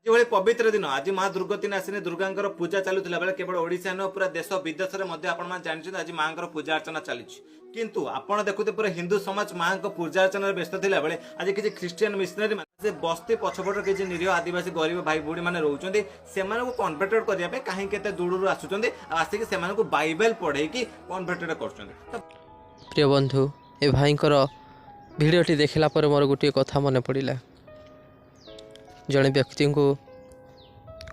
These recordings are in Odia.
ଏଭଳି ପବିତ୍ର ଦିନ ଆଜି ମା ଦୁର୍ଗତି ନାଶିନୀ ଦୁର୍ଗାଙ୍କର ପୂଜା ଚାଲୁଥିଲା ବେଳେ କେବଳ ଓଡ଼ିଶା ନୁହଁ, ପୁରା ଦେଶ ବିଦେଶରେ ମଧ୍ୟ ଆପଣମାନେ ଜାଣିଛନ୍ତି ଆଜି ମାଙ୍କର ପୂଜା ଅର୍ଚ୍ଚନା ଚାଲିଛି। କିନ୍ତୁ ଆପଣ ଦେଖୁଥିବେ, ପୁରା ହିନ୍ଦୁ ସମାଜ ମାଙ୍କ ପୂଜା ଅର୍ଚ୍ଚନାରେ ବ୍ୟସ୍ତ ଥିଲା ବେଳେ ଆଜି କିଛି ଖ୍ରୀଷ୍ଟିଆନ ମିଶନାରୀ ମାନେ ସେ ବସ୍ତି ପଛପଟରେ କିଛି ନିରୀହ ଆଦିବାସୀ ଗରିବ ଭାଇ ଭଉଣୀ ମାନେ ରହୁଛନ୍ତି, ସେମାନଙ୍କୁ କନଭର୍ଟେଡ୍ କରିବା ପାଇଁ କାହିଁକି କେତେ ଦୂରରୁ ଆସୁଛନ୍ତି ଆଉ ଆସିକି ସେମାନଙ୍କୁ ବାଇବେଲ ପଢେଇକି କନଭର୍ଟେଡ୍ କରୁଛନ୍ତି ତ। ପ୍ରିୟ ବନ୍ଧୁ, ଏ ଭାଇଙ୍କର ଭିଡ଼ିଓଟି ଦେଖିଲା ପରେ ମୋର ଗୋଟିଏ କଥା ମନେ ପଡ଼ିଲା। ଜଣେ ବ୍ୟକ୍ତିଙ୍କୁ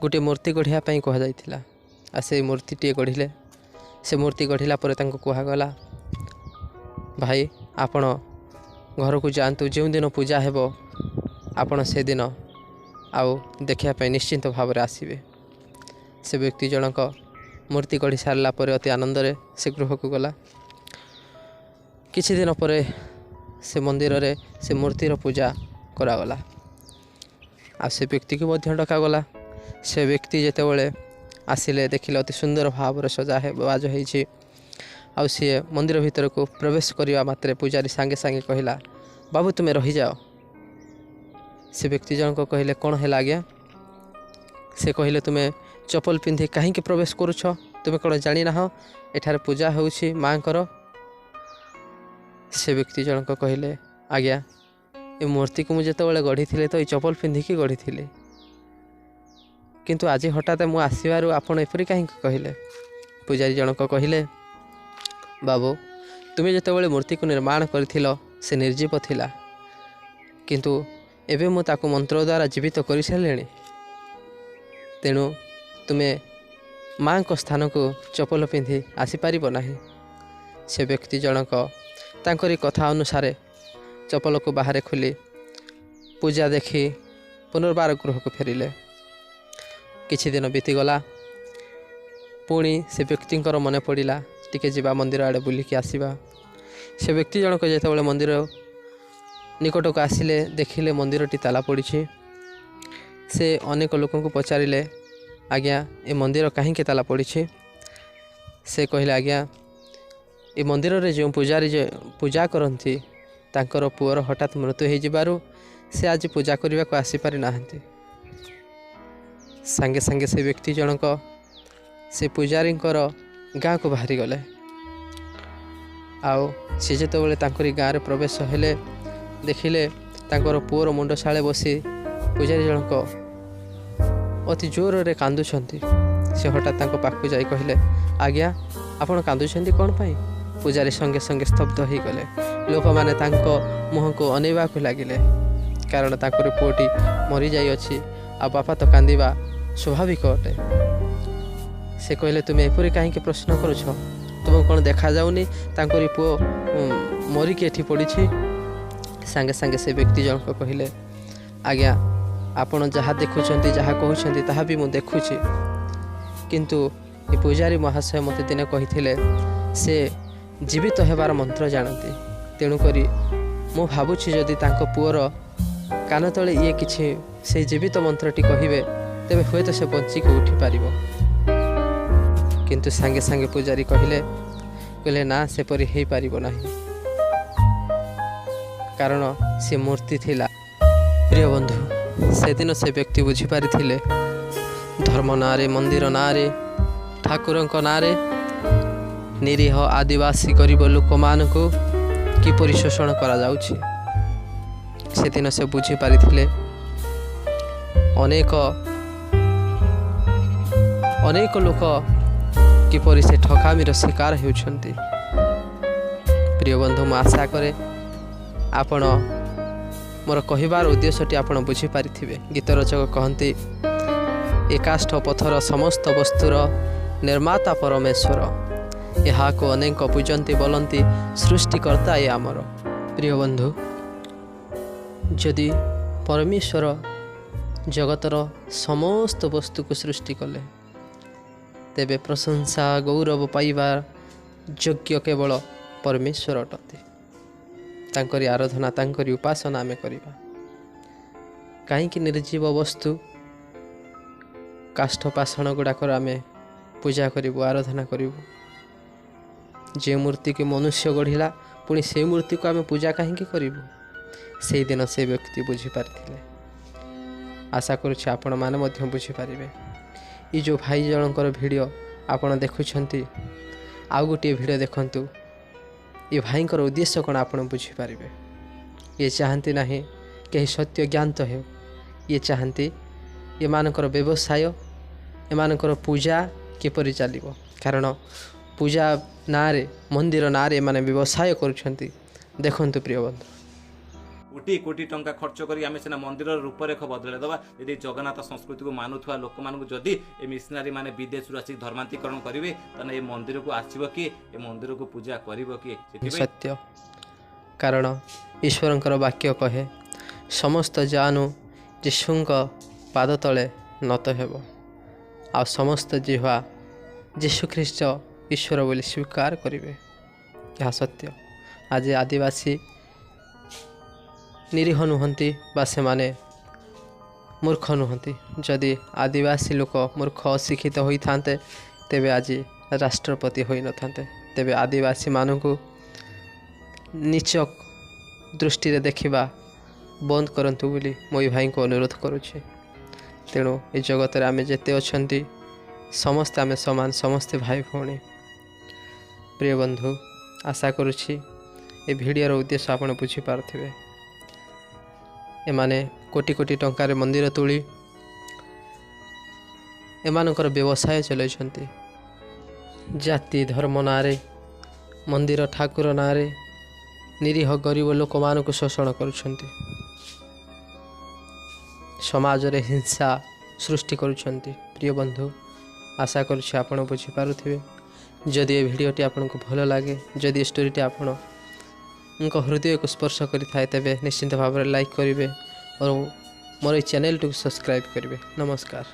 ଗୋଟିଏ ମୂର୍ତ୍ତି ଗଢ଼ିବା ପାଇଁ କୁହାଯାଇଥିଲା ଆଉ ସେଇ ମୂର୍ତ୍ତିଟିଏ ଗଢ଼ିଲେ। ସେ ମୂର୍ତ୍ତି ଗଢ଼ିଲା ପରେ ତାଙ୍କୁ କୁହାଗଲା, ଭାଇ, ଆପଣ ଘରକୁ ଯାଆନ୍ତୁ, ଯେଉଁଦିନ ପୂଜା ହେବ ଆପଣ ସେଦିନ ଆଉ ଦେଖିବା ପାଇଁ ନିଶ୍ଚିନ୍ତ ଭାବରେ ଆସିବେ। ସେ ବ୍ୟକ୍ତି ଜଣକ ମୂର୍ତ୍ତି ଗଢ଼ି ସାରିଲା ପରେ ଅତି ଆନନ୍ଦରେ ସେ ଗୃହକୁ ଗଲା। କିଛି ଦିନ ପରେ ସେ ମନ୍ଦିରରେ ସେ ମୂର୍ତ୍ତିର ପୂଜା କରାଗଲା ଆଉ ସେ ବ୍ୟକ୍ତିକୁ ମଧ୍ୟ ଡକାଗଲା। ସେ ବ୍ୟକ୍ତି ଯେତେବେଳେ ଆସିଲେ, ଦେଖିଲେ ଅତି ସୁନ୍ଦର ଭାବରେ ସଜା ବାଜ ହେଇଛି। ଆଉ ସିଏ ମନ୍ଦିର ଭିତରକୁ ପ୍ରବେଶ କରିବା ମାତ୍ରେ ପୂଜାରୀ ସାଙ୍ଗେ ସାଙ୍ଗେ କହିଲା, ବାବୁ, ତୁମେ ରହିଯାଅ। ସେ ବ୍ୟକ୍ତି ଜଣକ କହିଲେ, କ'ଣ ହେଲା ଆଜ୍ଞା? ସେ କହିଲେ, ତୁମେ ଚପଲ ପିନ୍ଧି କାହିଁକି ପ୍ରବେଶ କରୁଛ? ତୁମେ କ'ଣ ଜାଣିନାହଁ ଏଠାରେ ପୂଜା ହେଉଛି ମାଆଙ୍କର? ସେ ବ୍ୟକ୍ତି ଜଣକ କହିଲେ, ଆଜ୍ଞା, ଏ ମୂର୍ତ୍ତିକୁ ମୁଁ ଯେତେବେଳେ ଗଢ଼ିଥିଲି ତ ଏଇ ଚପଲ ପିନ୍ଧିକି ଗଢ଼ିଥିଲି, କିନ୍ତୁ ଆଜି ହଠାତ୍ ମୁଁ ଆସିବାରୁ ଆପଣ ଏପରି କାହିଁକି କହିଲେ? ପୂଜାରୀ ଜଣକ କହିଲେ, ବାବୁ, ତୁମେ ଯେତେବେଳେ ମୂର୍ତ୍ତିକୁ ନିର୍ମାଣ କରିଥିଲ ସେ ନିର୍ଜୀବ ଥିଲା, କିନ୍ତୁ ଏବେ ମୁଁ ତାକୁ ମନ୍ତ୍ର ଦ୍ୱାରା ଜୀବିତ କରିସାରିଲିଣି। ତେଣୁ ତୁମେ ମାଆଙ୍କ ସ୍ଥାନକୁ ଚପଲ ପିନ୍ଧି ଆସିପାରିବ ନାହିଁ। ସେ ବ୍ୟକ୍ତି ଜଣକ ତାଙ୍କରି କଥା ଅନୁସାରେ ଚପଲକୁ ବାହାରେ ଖୋଲି ପୂଜା ଦେଖି ପୁନର୍ବାର ଗୃହକୁ ଫେରିଲେ। କିଛି ଦିନ ବିତିଗଲା। ପୁଣି ସେ ବ୍ୟକ୍ତିଙ୍କର ମନେ ପଡ଼ିଲା, ଟିକେ ଯିବା, ମନ୍ଦିର ଆଡ଼େ ବୁଲିକି ଆସିବା। ସେ ବ୍ୟକ୍ତି ଜଣକ ଯେତେବେଳେ ମନ୍ଦିର ନିକଟକୁ ଆସିଲେ, ଦେଖିଲେ ମନ୍ଦିରଟି ତାଲା ପଡ଼ିଛି। ସେ ଅନେକ ଲୋକଙ୍କୁ ପଚାରିଲେ, ଆଜ୍ଞା, ଏ ମନ୍ଦିର କାହିଁକି ତାଲା ପଡ଼ିଛି? ସେ କହିଲେ, ଆଜ୍ଞା, ଏ ମନ୍ଦିରରେ ଯେଉଁ ପୂଜାରୀ ଯେ ପୂଜା କରନ୍ତି, ତାଙ୍କର ପୁଅର ହଠାତ୍ ମୃତ୍ୟୁ ହୋଇଯିବାରୁ ସେ ଆଜି ପୂଜା କରିବାକୁ ଆସିପାରି ନାହାନ୍ତି। ସାଙ୍ଗେ ସାଙ୍ଗେ ସେ ବ୍ୟକ୍ତି ଜଣକ ସେ ପୂଜାରୀଙ୍କର ଗାଁକୁ ବାହାରିଗଲେ। ଆଉ ସେ ଯେତେବେଳେ ତାଙ୍କରି ଗାଁରେ ପ୍ରବେଶ ହେଲେ, ଦେଖିଲେ ତାଙ୍କର ପୁଅର ମୁଣ୍ଡଶାଳେ ବସି ପୂଜାରୀ ଜଣକ ଅତି ଜୋରରେ କାନ୍ଦୁଛନ୍ତି। ସେ ହଠାତ୍ ତାଙ୍କ ପାଖକୁ ଯାଇ କହିଲେ, ଆଜ୍ଞା, ଆପଣ କାନ୍ଦୁଛନ୍ତି କ'ଣ ପାଇଁ? ପୂଜାରୀ ସଙ୍ଗେ ସଙ୍ଗେ ସ୍ତବ୍ଧ ହୋଇଗଲେ। ଲୋକମାନେ ତାଙ୍କ ମୁହଁକୁ ଅନେଇବାକୁ ଲାଗିଲେ, କାରଣ ତାଙ୍କର ପୁଅଟି ମରିଯାଇଅଛି ଆଉ ବାପା ତ କାନ୍ଦିବା ସ୍ୱାଭାବିକ ଅଟେ। ସେ କହିଲେ, ତୁମେ ଏପରି କାହିଁକି ପ୍ରଶ୍ନ କରୁଛ? ତୁମକୁ କ'ଣ ଦେଖାଯାଉନି ତାଙ୍କରି ପୁଅ ମରିକି ଏଠି ପଡ଼ିଛି? ସାଙ୍ଗେ ସାଙ୍ଗେ ସେ ବ୍ୟକ୍ତି ଜଣକ କହିଲେ, ଆଜ୍ଞା, ଆପଣ ଯାହା ଦେଖୁଛନ୍ତି, ଯାହା କହୁଛନ୍ତି, ତାହା ବି ମୁଁ ଦେଖୁଛି, କିନ୍ତୁ ଏ ପୂଜାରୀ ମହାଶୟ ମୋତେ ଦିନେ କହିଥିଲେ ସେ ଜୀବିତ ହେବାର ମନ୍ତ୍ର ଜାଣନ୍ତି। ତେଣୁକରି ମୁଁ ଭାବୁଛି ଯଦି ତାଙ୍କ ପୁଅର କାନ ତଳେ ଇଏ କିଛି ସେଇ ଜୀବିତ ମନ୍ତ୍ରଟି କହିବେ, ତେବେ ହୁଏତ ସେ ବଞ୍ଚିକି ଉଠିପାରିବ। କିନ୍ତୁ ସାଙ୍ଗେ ସାଙ୍ଗେ ପୂଜାରୀ କହିଲେ, ନା, ସେପରି ହେଇପାରିବ ନାହିଁ, କାରଣ ସେ ମୂର୍ତ୍ତି ଥିଲା। ପ୍ରିୟ ବନ୍ଧୁ, ସେଦିନ ସେ ବ୍ୟକ୍ତି ବୁଝିପାରିଥିଲେ, ଧର୍ମ ନାଁରେ, ମନ୍ଦିର ନାଁରେ, ଠାକୁରଙ୍କ ନାଁରେ ନିରୀହ ଆଦିବାସୀ ଗରିବ ଲୋକମାନଙ୍କୁ କିପରି ଶୋଷଣ କରାଯାଉଛି। ସେଦିନ ସେ ବୁଝିପାରିଥିଲେ ଅନେକ ଅନେକ ଲୋକ କିପରି ସେ ଠକାମିର ଶିକାର ହେଉଛନ୍ତି। ପ୍ରିୟ ବନ୍ଧୁ, ମୁଁ ଆଶା କରେ ଆପଣ ମୋର କହିବାର ଉଦ୍ଦେଶ୍ୟଟି ଆପଣ ବୁଝିପାରିଥିବେ। ଗୀତ ରଚକ କହନ୍ତି, ଏ କାଷ୍ଠ ପଥର ସମସ୍ତ ବସ୍ତୁର ନିର୍ମାତା ପରମେଶ୍ୱର, ଏହାକୁ ଅନେକ ପୂଜନ୍ତି, ବୋଲନ୍ତି ସୃଷ୍ଟିକର୍ତ୍ତା ଏ ଆମର। ପ୍ରିୟ ବନ୍ଧୁ, ଯଦି ପରମେଶ୍ୱର ଜଗତର ସମସ୍ତ ବସ୍ତୁକୁ ସୃଷ୍ଟି କଲେ, ତେବେ ପ୍ରଶଂସା ଗୌରବ ପାଇବା ଯୋଗ୍ୟ କେବଳ ପରମେଶ୍ୱର ଅଟନ୍ତି। ତାଙ୍କରି ଆରାଧନା, ତାଙ୍କରି ଉପାସନା ଆମେ କରିବା। କାହିଁକି ନିର୍ଜୀବ ବସ୍ତୁ କାଷ୍ଠ ପାଷାଣ ଗୁଡ଼ାକର ଆମେ ପୂଜା କରିବୁ, ଆରାଧନା କରିବୁ? ଯେଉଁ ମୂର୍ତ୍ତିକୁ ମନୁଷ୍ୟ ଗଢ଼ିଲା, ପୁଣି ସେଇ ମୂର୍ତ୍ତିକୁ ଆମେ ପୂଜା କାହିଁକି କରିବୁ? ସେଇଦିନ ସେ ବ୍ୟକ୍ତି ବୁଝିପାରିଥିଲେ। ଆଶା କରୁଛି ଆପଣମାନେ ମଧ୍ୟ ବୁଝିପାରିବେ। ଏ ଯେଉଁ ଭାଇ ଜଣଙ୍କର ଭିଡ଼ିଓ ଆପଣ ଦେଖୁଛନ୍ତି, ଆଉ ଗୋଟିଏ ଭିଡ଼ିଓ ଦେଖନ୍ତୁ। ଏ ଭାଇଙ୍କର ଉଦ୍ଦେଶ୍ୟ କ'ଣ ଆପଣ ବୁଝିପାରିବେ। ଇଏ ଚାହାନ୍ତି ନାହିଁ କେହି ସତ୍ୟ ଜ୍ଞାତ ହେଉ। ଇଏ ଚାହାନ୍ତି ଏମାନଙ୍କର ବ୍ୟବସାୟ, ଏମାନଙ୍କର ପୂଜା କିପରି ଚାଲିବ। କାରଣ ପୂଜା ନାଁରେ, ମନ୍ଦିର ନାଁରେ ଏମାନେ ବ୍ୟବସାୟ କରୁଛନ୍ତି। ଦେଖନ୍ତୁ ପ୍ରିୟ ବନ୍ଧୁ, କୋଟି କୋଟି ଟଙ୍କା ଖର୍ଚ୍ଚ କରି ଆମେ ସିନା ମନ୍ଦିରର ରୂପରେଖ ବଦଳାଇ ଦେବା, ଯଦି ଜଗନ୍ନାଥ ସଂସ୍କୃତିକୁ ମାନୁଥିବା ଲୋକମାନଙ୍କୁ ଯଦି ଏ ମିଶନାରୀ ମାନେ ବିଦେଶରୁ ଆସିକି ଧର୍ମାନ୍ତରୀକରଣ କରିବେ, ତାହେଲେ ଏ ମନ୍ଦିରକୁ ଆସିବ କିଏ? ଏ ମନ୍ଦିରକୁ ପୂଜା କରିବ କିଏ? ସେଥିପାଇଁ ସତ୍ୟ। କାରଣ ଈଶ୍ୱରଙ୍କର ବାକ୍ୟ କହେ, ସମସ୍ତ ଜାନୁ ଯୀଶୁଙ୍କ ପାଦ ତଳେ ନତ ହେବ, ଆଉ ସମସ୍ତ ଜିହ୍ୱା ଯୀଶୁଖ୍ରୀଷ୍ଟ ଈଶ୍ୱର ବୋଲି ସ୍ୱୀକାର କରିବେ। ଏହା ସତ୍ୟ। ଆଜି ଆଦିବାସୀ ନିରୀହ ନୁହନ୍ତି ବା ସେମାନେ ମୂର୍ଖ ନୁହନ୍ତି। ଯଦି ଆଦିବାସୀ ଲୋକ ମୂର୍ଖ ଅଶିକ୍ଷିତ ହୋଇଥାନ୍ତେ, ତେବେ ଆଜି ରାଷ୍ଟ୍ରପତି ହୋଇନଥାନ୍ତେ। ତେବେ ଆଦିବାସୀମାନଙ୍କୁ ନୀଚ ଦୃଷ୍ଟିରେ ଦେଖିବା ବନ୍ଦ କରନ୍ତୁ ବୋଲି ମୁଁ ଏ ଭାଇଙ୍କୁ ଅନୁରୋଧ କରୁଛି। ତେଣୁ ଏ ଜଗତରେ ଆମେ ଯେତେ ଅଛନ୍ତି, ସମସ୍ତେ ଆମେ ସମାନ, ସମସ୍ତେ ଭାଇ ଭଉଣୀ। ପ୍ରିୟ ବନ୍ଧୁ, ଆଶା କରୁଛି ଏ ଭିଡ଼ିଓର ଉଦ୍ଦେଶ୍ୟ ଆପଣ ବୁଝିପାରୁଥିବେ। ଏମାନେ କୋଟି କୋଟି ଟଙ୍କାରେ ମନ୍ଦିର ତୋଳି ଏମାନଙ୍କର ବ୍ୟବସାୟ ଚଲାଇଛନ୍ତି। ଜାତି ଧର୍ମ ନାଁରେ, ମନ୍ଦିର ଠାକୁର ନାଁରେ ନିରୀହ ଗରିବ ଲୋକମାନଙ୍କୁ ଶୋଷଣ କରୁଛନ୍ତି, ସମାଜରେ ହିଂସା ସୃଷ୍ଟି କରୁଛନ୍ତି। ପ୍ରିୟ ବନ୍ଧୁ, ଆଶା କରୁଛି ଆପଣ ବୁଝିପାରୁଥିବେ। ଯଦି ଏ ଭିଡ଼ିଓଟି ଆପଣଙ୍କୁ ଭଲ ଲାଗେ, ଯଦି ଏ ଷ୍ଟୋରିଟି ଆପଣଙ୍କ ହୃଦୟକୁ ସ୍ପର୍ଶ କରିଥାଏ, ତେବେ ନିଶ୍ଚିନ୍ତ ଭାବରେ ଲାଇକ୍ କରିବେ ଓ ମୋର ଏଇ ଚ୍ୟାନେଲଟିକୁ ସବସ୍କ୍ରାଇବ୍ କରିବେ। ନମସ୍କାର।